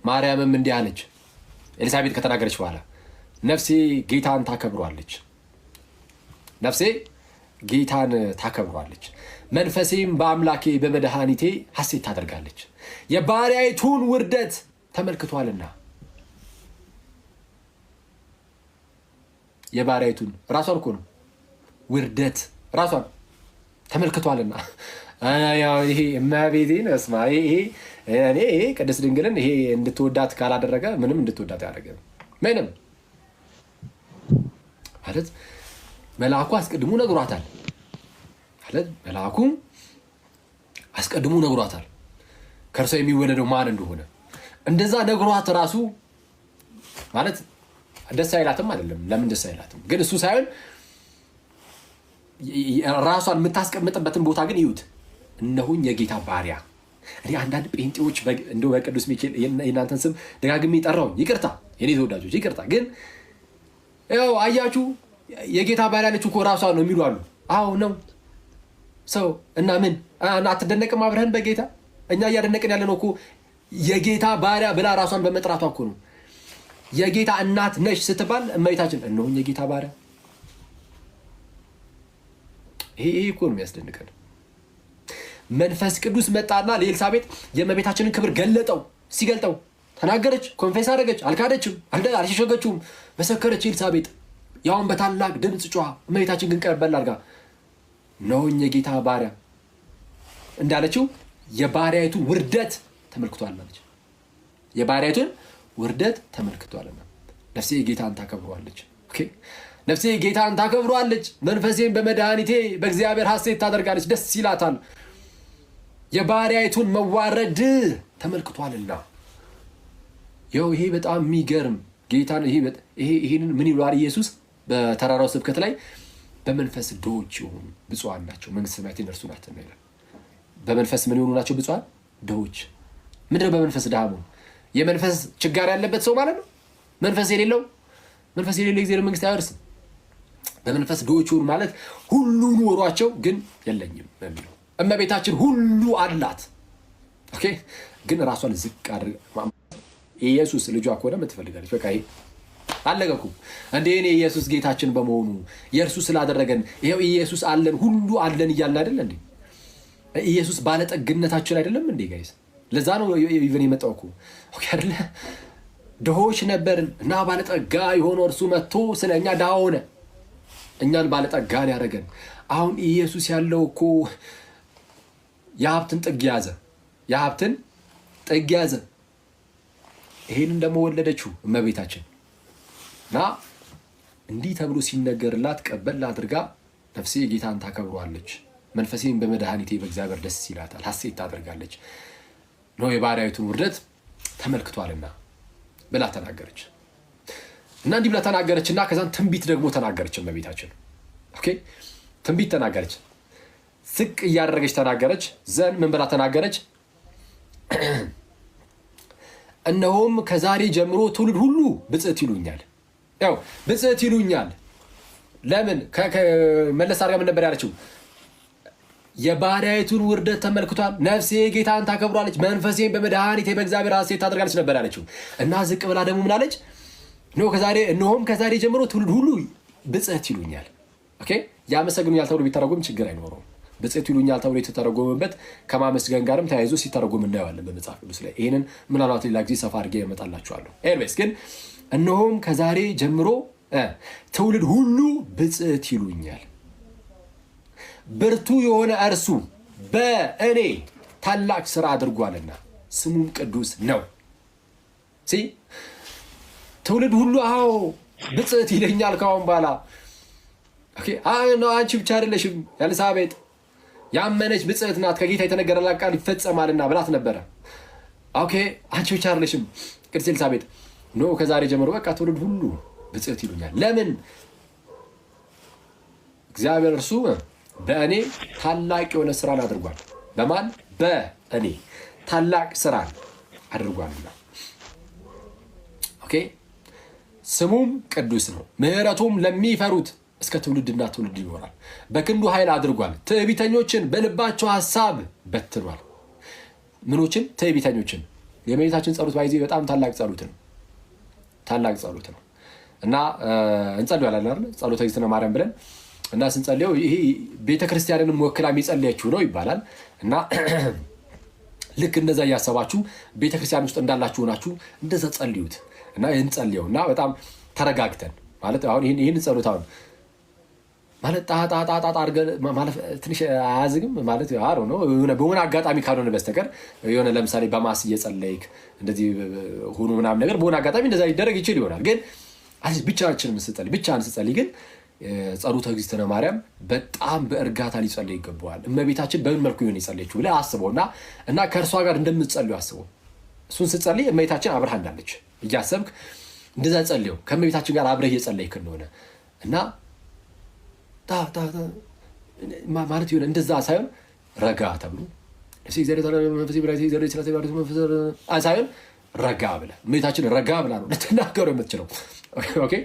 ማርያምም እንዲህ አለች፣ ኤልሳቤጥ ከተናገረች በኋላ ነፍሴ ጌታን ታከብሯለች፣ ነፍሴ ጌታን ታከብሯለች፣ መንፈሴም በአምላኬ በመድኃኒቴ ሐሴት ታደርጋለች፣ የባሪያይቱን ውርደት ተመልክቷልና። የባሪያይቱን ራሷን እኮ ነው ውርደት ራሷን ተመልክቷልና። ይሄ እመቤቴን እስማ ይሄ እኔ ይሄ ቅድስት ድንግልን ይሄ እንድትወዳት ካላደረገ ምንም እንድትወዳት ያደረገ ምንም ማለት መልአኩ አስቀድሞ ነግሯታል። ማለት መልአኩ አስቀድሞ ነግሯታል ከእርሷ የሚወለደው ማን እንደሆነ እንደዛ ነግሯት ራሱ ማለት ደስ አይላትም አይደለም። ለምን ደስ አይላትም? ግን እሱ ሳይሆን ራሷን የምታስቀምጥበትን ቦታ ግን ይዩት። እነሆኝ የጌታ ባሪያ። እኔ አንዳንድ ጴንጤዎች እንደው በቅዱስ ሚካኤል የእናንተን ስም ደጋግሜ ጠራውኝ፣ ይቅርታ የኔ ተወዳጆች ይቅርታ። ግን ያው አያችሁ የጌታ ባሪያ ያለችው እኮ ራሷ ነው የሚሉ አሉ። አዎ ነው ሰው እና ምን አትደነቅም? አብረህን በጌታ እኛ እያደነቅን ያለነው እኮ የጌታ ባሪያ ብላ ራሷን በመጥራቷ እኮ ነው። የጌታ እናት ነሽ ስትባል እመቤታችን እነሆኝ የጌታ ባሪያ። ይሄ እኮ ነው የሚያስደንቀን። መንፈስ ቅዱስ መጣና ለኤልሳቤጥ የእመቤታችንን ክብር ገለጠው። ሲገልጠው ተናገረች፣ confess አደረገች፣ አልካደችም፣ አልሸሸገችውም፣ መሰከረች ኤልሳቤጥ ያውን በታላቅ ድምፅ ጮኻ። እመቤታችን ግን ቀበል አድርጋ እነሆኝ የጌታ ባሪያ እንዳለችው የባሪያይቱን ውርደት ተመልክቷል አለች። የባሪያይቱን ውርደት ተመልክቷልና ነፍሴ ጌታን ታከብረዋለች። Okay ነፍሴ ጌታን ታከብረዋለች፣ መንፈሴን በመድኃኒቴ በእግዚአብሔር ሐሴት ታደርጋለች፣ ደስ ይላታል፣ የባሪያይቱን መዋረድ ተመልክቷልና። ይኸው ይሄ በጣም የሚገርም ጌታን ይሄንን ምን ይለዋል ኢየሱስ በተራራው ስብከት ላይ? በመንፈስ ድሆች የሆኑ ብፁዓን ናቸው፣ መንግሥተ ሰማያት የእነርሱ ናትና ይላል። በመንፈስ ምን የሆኑ ናቸው ብፁዓን? ድሆች። ምንድነው በመንፈስ ድሃ መሆን? የመንፈስ ችጋር ያለበት ሰው ማለት ነው። መንፈስ የሌለው መንፈስ የሌለው የእግዚአብሔር መንግሥት አይወርስም። በመንፈስ ድሆች የሆኑ ማለት ሁሉ ኖሯቸው ግን የለኝም በሚለው እመቤታችን ሁሉ አላት። Okay ግን ራሷን ዝቅ አድርጋ ኢየሱስ ልጇ ከሆነ ምን ትፈልጋለች? በቃ ይሄ አለቀ እኮ። እንደ እኔ ኢየሱስ ጌታችን በመሆኑ የእርሱ ስላደረገን ይኸው ኢየሱስ አለን ሁሉ አለን እያልን አይደለ እንዴ? ኢየሱስ ባለጠግነታችን አይደለም እንዴ guys? ለዛ ነው even የመጣው እኮ። Okay አይደለ? ድሆች ነበርን እና ባለጠጋ የሆነ እርሱ መጥቶ ስለ እኛ ድሃ ሆነ፣ እኛን ባለጠጋን ያደረገን። አሁን ኢየሱስ ያለው እኮ የሀብትን ጥግ ያዘ፣ የሀብትን ጥግ ያዘ። ይሄንን ደግሞ ወለደችው እመቤታችን እና እንዲህ ተብሎ ሲነገርላት ቀበል አድርጋ ነፍሴ ጌታን ታከብሯለች፣ መንፈሴን በመድኃኒቴ በእግዚአብሔር ደስ ይላታል፣ ሐሴት ታደርጋለች ነው የባሪያዊቱን ውርደት ተመልክቷልና ብላ ተናገረች። እና እንዲህ ብላ ተናገረች እና ከዛን ትንቢት ደግሞ ተናገረች እመቤታችን። Okay ትንቢት ተናገረች፣ ዝቅ እያደረገች ተናገረች። Then ምን ብላ ተናገረች? እነሆም ከዛሬ ጀምሮ ትውልድ ሁሉ ብፅዕት ይሉኛል። ያው ብፅዕት ይሉኛል። ለምን መለስ አድርጋ ምን ነበር ያለችው? የባሪያይቱን ውርደት ተመልክቷል። ነፍሴ ጌታን ታከብሯለች፣ መንፈሴን በመድኃኒቴ በእግዚአብሔር ሐሴት ታደርጋለች ነበር ያለችው። እና ዝቅ ብላ ደግሞ ምን አለች? ከዛሬ እነሆም ከዛሬ ጀምሮ ትውልድ ሁሉ ብፅዕት ይሉኛል። Okay ያመሰግኑኛል ተብሎ ቢተረጎም ችግር አይኖረውም። ብፅዕት ይሉኛል ተብሎ የተተረጎመበት ከማመስገን ጋርም ተያይዞ ሲተረጎም እናየዋለን በመጽሐፍ ቅዱስ ላይ። ይህንን ምናልባት ሌላ ጊዜ ሰፋ አድርጌ እመጣላችኋለሁ። Anyways ግን እነሆም ከዛሬ ጀምሮ ትውልድ ሁሉ ብፅዕት ይሉኛል፣ ብርቱ የሆነ እርሱ በእኔ ታላቅ ስራ አድርጓልና ስሙም ቅዱስ ነው። ትውልድ ሁሉ አዎ ብፅዕት ይለኛል ከአሁን በኋላ። አንቺ ብቻ አይደለሽም ኤልሳቤጥ ያመነች ብፅዕት ናት፣ ከጌታ የተነገረላት ቃል ይፈጸማልና ብላት ነበረ። Okay አንቺ ብቻ አይደለሽም ቅድስት ኤልሳቤጥ no ከዛሬ ጀምሮ በቃ ትውልድ ሁሉ ብፅዕት ይሉኛል። ለምን? እግዚአብሔር እርሱ በእኔ ታላቅ የሆነ ስራን አድርጓል። በማን? በእኔ ታላቅ ስራን አድርጓልና። Okay ስሙም ቅዱስ ነው፣ ምሕረቱም ለሚፈሩት እስከ ትውልድና ትውልድ ይኖራል። በክንዱ ኃይል አድርጓል። ትዕቢተኞችን በልባቸው ሀሳብ በትኗል። ምኖችን? ትዕቢተኞችን። የእመቤታችን ጸሎት by the way በጣም ታላቅ ጸሎት ነው። ታላቅ ጸሎት ነው እና እንጸልያለን አይደል? ጸሎተ እግዝእትነ ማርያም ብለን እና ስንጸልየው ይሄ ቤተክርስቲያንንም ወክላ የሚጸልየችው ነው ይባላል። እና ልክ እንደዛ እያሰባችሁ ቤተክርስቲያን ውስጥ እንዳላችሁ ሆናችሁ እንደዛ ጸልዩት እና እንጸልየው እና በጣም ተረጋግተን፣ ማለት አሁን ይህን ጸሎት አሁን ማለት ጣጣጣጣ አድርገህ ማለት ትንሽ አያዝግም ማለት አሮ ነው። በሆነ አጋጣሚ ካልሆነ በስተቀር የሆነ ለምሳሌ በ mass እየጸለይክ እንደዚህ ሆኖ ምናምን ነገር በሆነ አጋጣሚ እንደዛ ሊደረግ ይችል ይሆናል። ግን ብቻችንን ስንጸልይ፣ ብቻህን ስትጸልይ ግን ጸሎተ እግዝእትነ ማርያም በጣም በእርጋታ ሊጸለይ ይገባዋል። እመቤታችን በምን መልኩ ይሆን የጸለየችው ብለህ አስበው እና ከእርሷ ጋር እንደምትጸልዩ አስበው። እሱን ስትጸልይ እመቤታችን አብረህ እንዳለች እያሰብክ እንደዛ ጸልየው፣ ከእመቤታችን ጋር አብረህ እየጸለይክ እንደሆነ እና ማለት የሆነ እንደዛ ሳይሆን ረጋ ተብሎ ሳይሆን ረጋ ብለህ፣ እመቤታችን ረጋ ብላ ነው ልትናገረው የምትችለው። Okay።